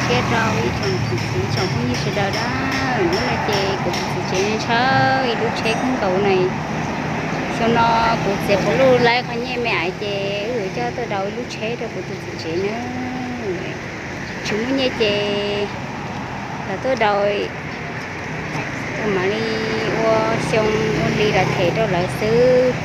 Thiab rau ib tsoom txiv tsoom phooj ywg sawv daws na, hnub no ces kuv tus txiv tsev ntshaw ib lub tsheb kawg nkaus na. Xyoo no kuv txiav kuv luj laib qhov nyiaj me ais ces wb yuav coj tuaj daus ib lub tsheb rau kuv tus txiv tsev na. Tsis muaj nyiaj ces los tuaj daus, mam li ua xyoo ua li los them rau lawv xwb.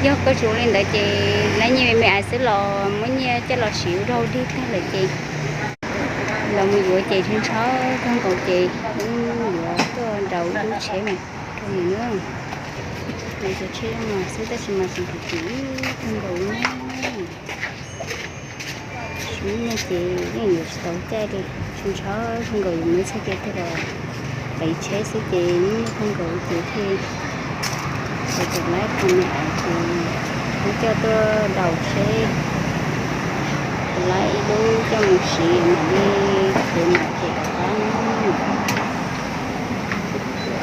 Yog koj tsis ua li ntawd ces laib nyiaj me me ais xwb los muab nyiaj coj los siv ua dog dig tag lawm ces los mus yuav ces ntshaw kawg nkaus ces yuav tuaj daus ib lub tsheb mas rau nws na. Nws cov tsheb mas xwb tab sis mas tseem kim kim kawg nkaus na. Tsis muaj nyiaj ces yeej yuav tsis tau caij li, ntshaw kawg nkaus, yus mus txog ces thiaj los pais tsheb xwb ces muaj nyiaj kawg nkaus ces thiaj tau laib qhov me ais ces muab coj tuaj daus seb puas laib ib lub coj mus siv mam li khiav mam them rov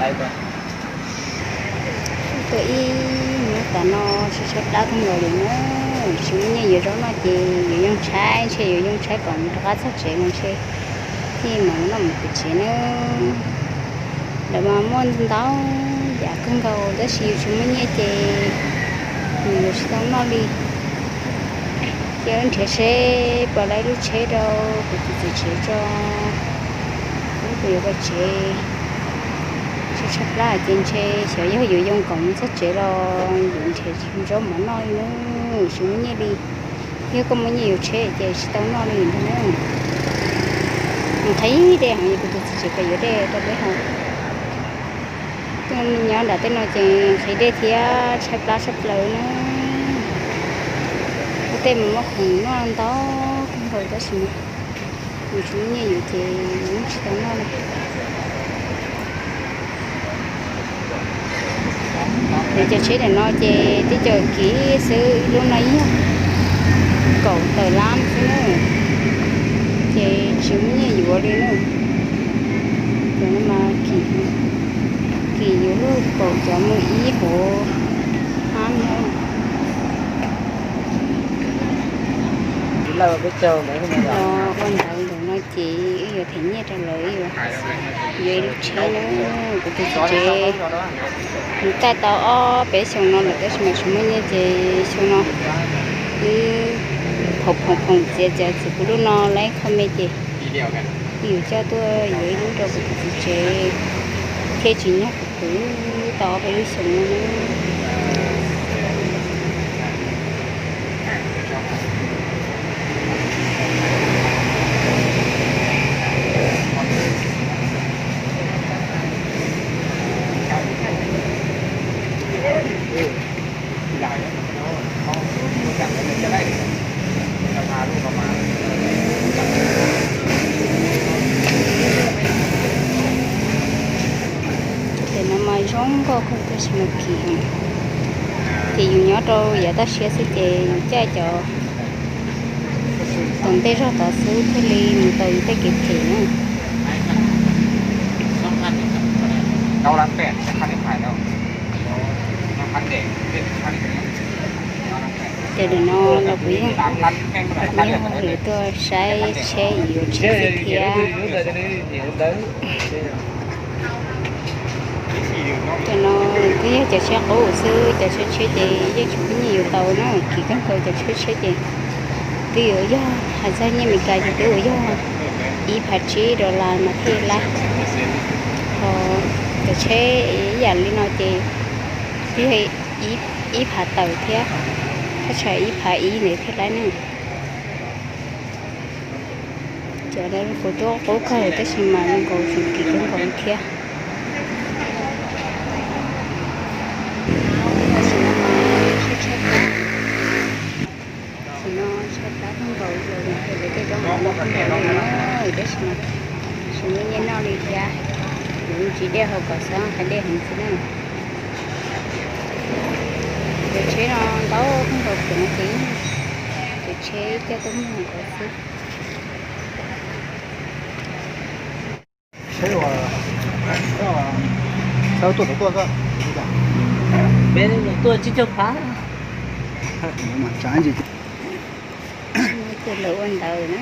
qab na. Tuaj ib hnub tas no tshaib tshaib plab kawg nkaus li na, tsis muaj nyiaj yuav zaub noj ces yuav yooj tshaib, ntshe yuav yooj tshaib kom mus rov qab txog tsev no ntshe thiaj mam noj mus pem tsev na. Lawv mas muaj ntau yam kawg nkaus tab sis yus tsis muaj nyiaj ces yus yuav tsis tau noj li. Ces wb nrhiav seb puas laib lub tsheb rau kuv tus txiv tsev tso, wb puas yuav pais tsev. Tshaib tshaib plab ces ntshe xyov yog yuav yoo kom mus txog tsev los yuav nrhiav zaub mov noj li na, tsis muaj nyiaj li. Yog koj muaj nyiaj yuav tsheb ces tsis tau noj li ntag na. Nqhis dej heev, kuv tus txiv tsev pem yuav dej rau peb haus. Nyob nram tej no ces nqhis dej thiab tshaib plab tshaj plaws na. Ua tej mus muab khoom noj ntau kawg nkaus tab sis mas yus tsis muaj nyiaj yuav ces yus tsis tau noj li. Ces cov tsheb ntawm no ces twb cov kim xwb, ib lub no yog kaum tawm lab xwb na, ces tsis muaj nyiaj yuav li na. Cov no mas kim yuav luag kaum cov mus ib hauv hab no. Los ua ntawd ntawm no ces wb yuav them nyiaj rau lawv, wb yuav yuav ib lub tsheb na. Kuv tus txiv tsev nws taij tau ob peb xyoo no lawm tab sis mas tsis muaj nyiaj ces xyoo no wb phoom phoom phoom txiav txiav txiav kuv lub no laib qhov me ces wb yuav coj tuaj yuav ib lub rau kuv tus txiv tsev thiaj tsis nyog kuv khwv tau ob peb lub xyoo no na. Ces no mas zoo nkauj kawg tab sis mas kim heev. Ces yus nyob rau yav toj siab xwb ces yus caij cov tom ntej zog tod xwb thiaj li mus tau yus tej kev phem na. Ces nim no los kuv yeej, kuv yeej hauj lwm tuaj saib tsheb yuav tsheb xwb thiab. Cov no twb yog cov tsheb qub xwb, cov tsheb tshiab ces yeej tsis muaj nyiaj yuav tau na, kim kawg nkaus cov tsheb tshiab ces twb yuav yog hais txog nyiaj Meskas ces twb yuav yog ib phav tsib dollar mas thiaj laib. Ho cov tsheb ib yam li no ces twb yog ib phav tawm thiab, thaj tsam ib phav ib ntawd thiaj laib ne. Cov no kuv twb qub kawg tab sis mas zoo nkaus tseem kim kawg nkaus thiab. Tam sim no tshaib plab kawg nkaus, yog li ntawd tej zaub mov no kawg nkaus li na, tab sis mas tsis muaj nyiaj noj li thiab. Kuv tsis dej haus kom xwb, hais dej heev xwb na. Cov tsheb no ntau kawg nkaus, cov no ces cov tsheb coj tuaj muag nkaus xwb. Peb tuaj tsib caug phav. Ces lawv ua ntawd na.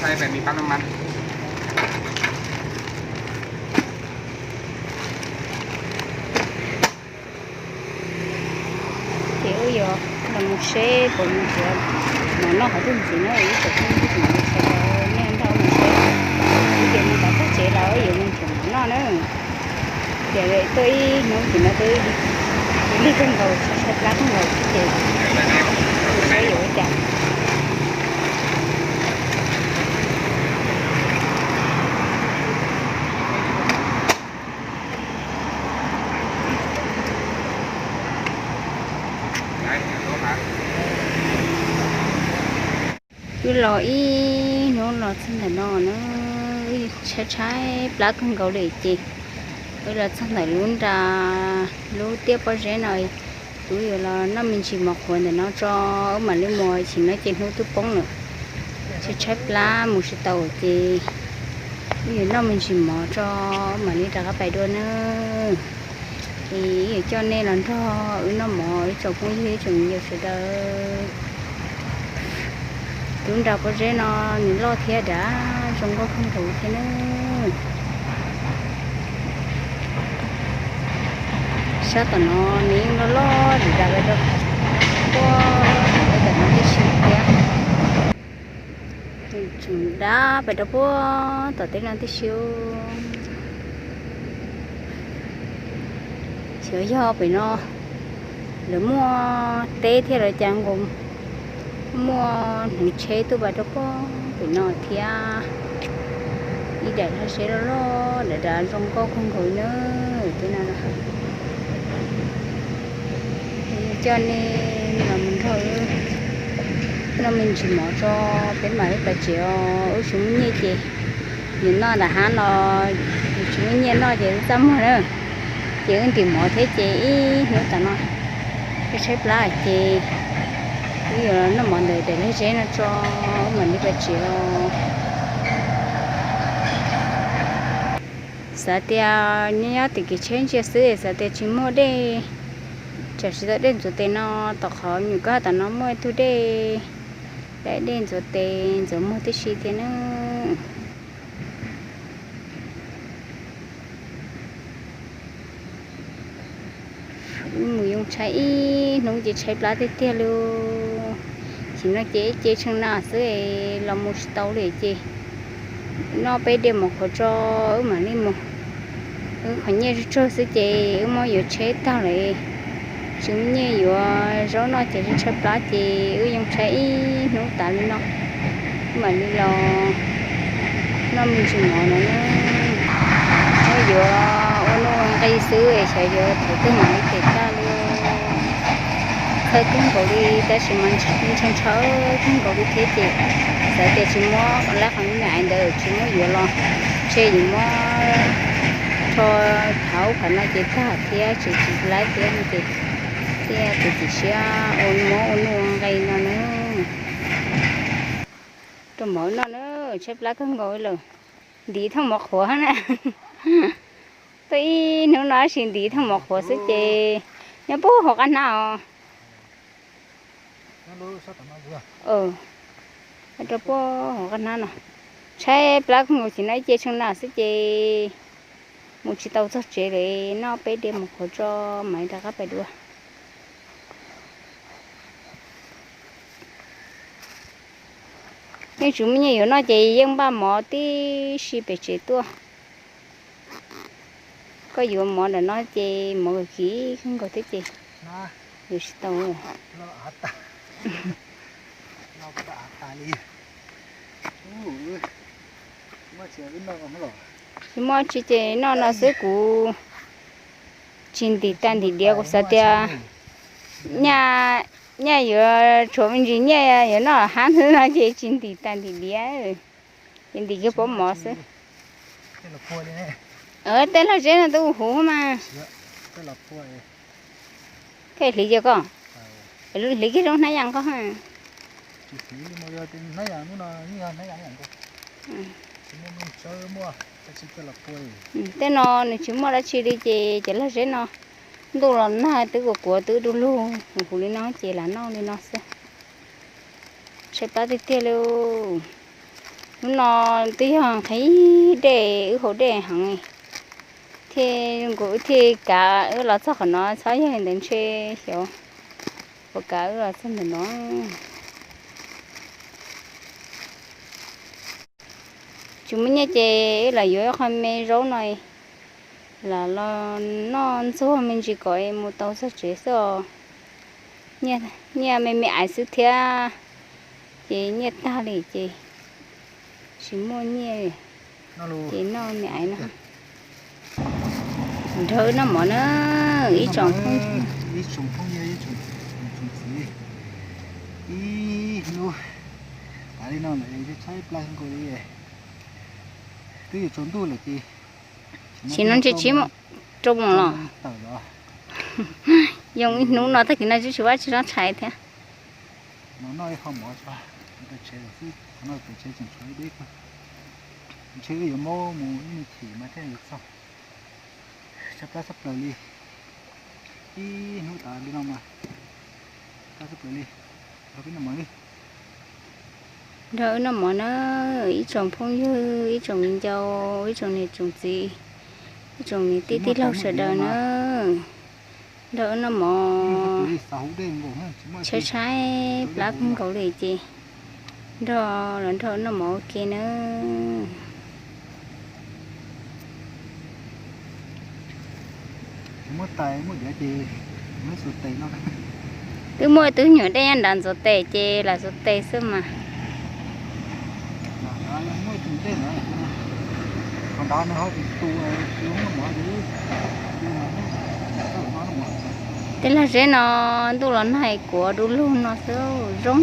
xais về mình pump nước mắm. Ces wb yuav los mus seb puas mus nrhiav mov noj qhov twg ntxiv na, ib tsoom phooj ywg tsoom sawv daws nej nrog mus seb. Wb ces mus tom txog tsev los wb yuav mus nrhiav mov noj na. Ces tuaj ib hnub tim no twb lig kawg nkaus, tshaib plab kawg nkaus xwb ces seb yuav ua cas. Wb los ib hnub los txog ntawm no na, wb tshaib tshaib plab kawg nkaus li ces wb los txog ntawm lub nra, lub tiaj pob zeb no, wb yuav los noj me ntsis mov qhuav ntawm no tso, wb mam li mus, sim no ces hnub twb poob lawm. Tshaib tshaib plab mus tsis tau ces wb yuav noj me ntsis mov tso, wb mam li rov qab pais dua na. Es wb yuav coj nej los nrog wb noj mov, ib tsoom phooj ywg ib tsoom me nyuam sawv daws. Lub nra pob zeb no nws loj thiab dav zoo nkauj kawg nkaus thiab na. Sab tom no nws yeej loj loj dav dav rau, tuaj tom no tib si thiab. Tseem dab pem rau puag tom teb no tib si. Xyov yog pem no lawv muaj teb thiab los cas nkaus muaj hneev tsheb tuaj pem rau puag pem no thiab. Ib daim lag seb loj loj dav dav zoo nkauj kawg nkaus na. Tej no coj nej los mus nrog wb noj me ntsis mov tso, peb mam li pais tsev os. Wb tsis muaj nyiaj ces nws noj nram hav no, nws tsis muaj nyiaj noj ces wb txaj muag na. Ces wb ntim mov thiab ces ib hnub tas no wb tshaib plab ces wb yuav noj mov ntawm daim lag seb no tso, wb mam li pais tsev os. Xav tias nyob nyob tim kev tsheb ntsia xwb, xav tias tsis muaj dej, tsam tsis tau dej ntxuav tes no, tom qhov nyuam kab tom no muaj ib tug dej, dej ntxuav tes ntxuav muag tib si thiab na. Wb mus yoo tshaib ib hnub ces tshaib plab tiag tiag li. Sim no ces ib ce tshee na xwb los mus tsis tau li ces noj peb diav mov qhuav tso wb mam li mus. Wb qhov nyiaj tsawg tsawg xwb ces wb muab yuav tsheb tag lawm, tsis muaj nyiaj yuav zaub noj ces tshaib plab ces wb yoo tshaib ib hnub tas li no, wb mam li los noj me ntsis mov no na. Wb yuav ua nuj ua nqi xwb es xyov yuav thaum twg mam li pem tag li. Txhawj kawg nkaus li tab sis mas ntshaw ntshaw kawg nkaus li thiab ces xav tias tsis muab lab qhov me me ntawd tsis muab yuav los ntshe yuav muab rho thav ub qhov no ces tag thiab tsis tsis laib thiab no ces thiaj txiav txim siab ua muab ua nuj ua nqi no na. Rau mov no na, tshaib plab kawg nkaus lawm. Ntim thooj mov qhuav na. Tuaj ib hnub no tab sis ntim thooj mov qhuav xwb ces nyob puag hauv qab hnab os. Rau puag hauv qab hnab no. Tshaib plab kawg nkaus ces no ib ce tshee na xwb ces mus tsis tau txog tsev lawm, noj peb diav mov qhuav tso mam rov qab pem dua. Yeej tsis muaj nyiaj yuav noj ces yeej npaj mov tib si pem tsev tuaj. Koj yuav mov ntawm no ces mov kim kawg nkaus thiab ces yuav tsis tau. Tsis muaj tsi ces noj no xwb kuv tsis ntim tas ntim diav, kuv xav tias nyaj yuav tshuav me ntsis nyiaj yuav noj hab ntawd no ces tsis ntim tas ntim diav, ces ntim kiag pob mov xwb. Tej lag zeb no twb huv mas. Koj hliv cia koj, hliv kiag zoo hnab yas koj. Tej no nws tsis muaj dab tsi li ces cov lag zeb no ntuj los nag twb kuav kuav twb du lug huv huv li no ces lam noj li no xwb. Tshaib plab tiag tiag li. Hnub no twb yog nqhis dej, wb haus dej heev, thiaj zoo nkaus wb thiaj kav wb los txog qhov no, txhob yog li ntawd ntshe xyov puas kav wb los txog ntawm no. Tsis muaj nyiaj ces wb lam yuav ib qho me zaub no lam los noj ntxuag me ntsis kom mus tau txog tsev xwb os. Nyiaj me me aiv xwb thiab, ces nyiaj tag li ces tsis muaj nyiaj, ces noj me aiv no. Nrog wb noj mov na, ib tsoom phooj ywg, ib tsoom phooj ywg, ib tsoom txiv, ib hnub tas li no lawm, tshaib plab nkaus li. Twb yuav tsaus ntuj lawm ces sim no ntshe tsib moos rau moos los tawm los. Yoo ib hnub no tag kis no twb tsis vaj tsis tshais thiab. Los noj ib qho mov tso, pem tsev xwb, qhov no pem tsev tseem tshuav ib deb kawg. Ntshe wb yuav maub mus ib me chim mas thiaj yuav txog. Tshaib plab tshaj plaws li. Ib hnub tas li no mas plab tshaj plaws li. Nrog peb noj mov li. Nrog wb noj mov na, ib tsoom phooj ywg, ib tsoom viv ncaus, ib tsoom niam tsoom txiv, ib tsoom niam tij tij laug sawv daws na. Nrog wb noj mov, tshaib tshaib plab kawg nkaus li ces Nrog los nrog noj mov ua ke nawb. Twb muaj ib tug nyuam dej nyob nrad ntxuav tes ces lam ntxuav tes xwb mas. Tej lag zeb no ntuj los nag kuav du lug no xwb zoo.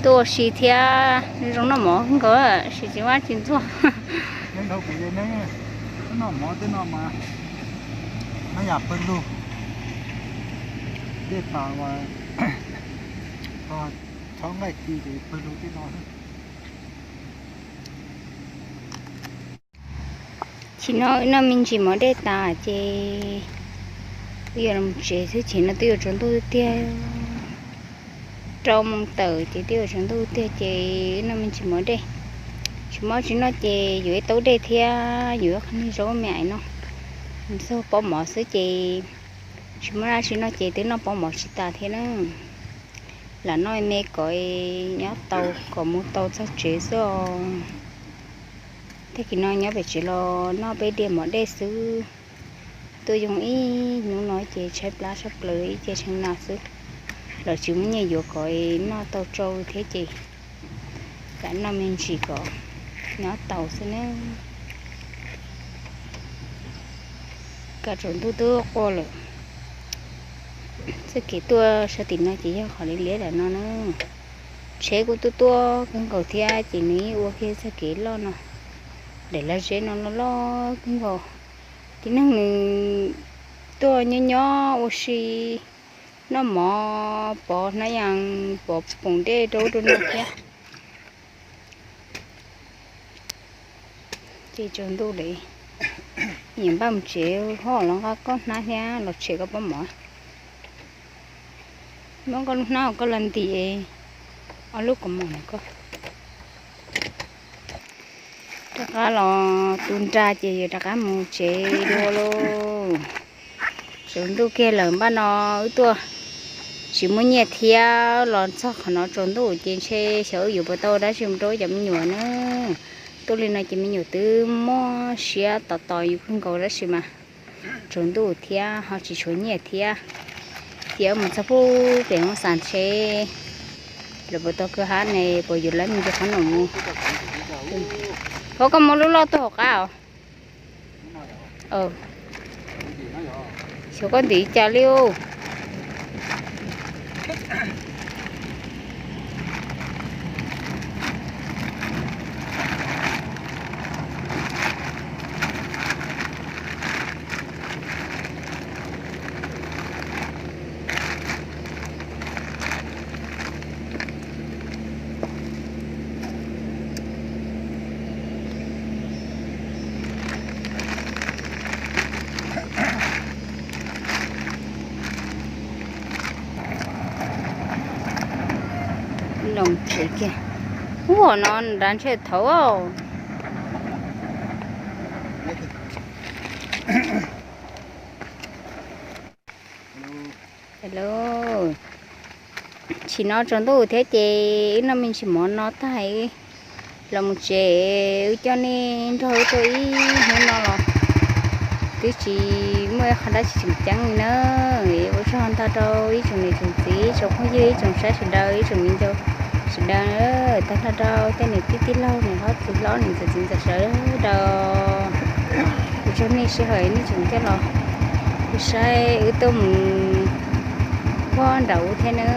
Tuaj ua si thiab zoo noj mov nkaus, sis tsis mab tsis ntxuag. Tsis no wb noj me ntsis mov dej tas ces wb yuav los tsev xwb, ces no twb yuav tsaus ntuj tiag. Rau moos tawm ces twb yuav tsaus ntuj tiag ces wb noj me ntsis mov dej. Tsis mov tsis noj ces yuav ib taub dej thiab yuav ib qho niag zaub me ais no. Txog pob mov xwb ces tsis muaj dab tsi noj ces twb noj pob mov tsis tas thiab na. Lam noj me kom nyob tau kom mus tau txog tsev xwb os. Tag kis no nyob pem tsev los noj peb diav mov dej xwb. Tuaj yoo ib hnub no ces tshaib plab sab plaws ib ce tshee na xwb. Los tsis muaj nyiaj yuav kom noj tau tsau thiab ces lam noj me ntsis kom nyob tau xwb na. Kaj tsaus ntuj twb quaj lawm. Txoj kev tuaj sab tim no ces yog qhov liab liab lam no na. Tsheb kuj tuaj tuaj kawg nkaus thiab ces nws yeej ua kiag txoj kev loj no. Daim lag zeb no loj loj kawg nkaus. Tib neeg nws tuaj nyob nyob ua si, noj mov pov hnab yas pov poom dej rau ub rau no thiab. Ces tsaus ntuj lawm, nyiam npaj mus tsev ho los nqa koj hnab thiab los tshem koj pob mov. Muab koj lub hnab uas koj los ntim ob lub kaus mom no koj. Rov qab los tu nra ces yuav rov qab mus tsev dua lauj. Tsaus ntuj kiag lawm npaj no wb tuaj tsis muaj nyiaj thiab los txog qhov no tsaus ntuj ces ntshe xyov wb yuav puas tau dab tsi mus rau cov me nyuam na. Tuaj li no ces me nyuam twb muaj siab tos tos yus kawg nkaus tab sis mas tsaus ntuj thiab ho tsis tshuav nyiaj thiab. Cia wb mus txog pub pem hoob xas ntshe lawv puas tau kwv hab ne, puas yuav lawv me ntsis qhob noom mus. Ua koj muab lub loj tuaj hauv qab os. Xyov koj ntim cas li. Los tsev kiag. Ub, no nrad ntshe thaum. Hello. Tsis no tsaus ntuj thiab ces wb noj me ntsis mov no tag los mus tsev, wb coj nej nrog wb tuaj ib hnub no los twb tsis muaj ib qho dab tsi tseem ceeb li na. Ua tsaug ntau rau ib tsoom niam tsoom txiv, ib tsoom phooj ywg, ib tsoom saib sawv daws, ib tsoom viv ncaus sawv daws. Tag nrho rau cov niam tij tij laug, niam hlob txiv hlob, niam ntxawm txiv ntxawm sawv daws. Ua tsaug nej sij hawm nej tseem coj los saib wb tuaj mus puag nram ub thiab na.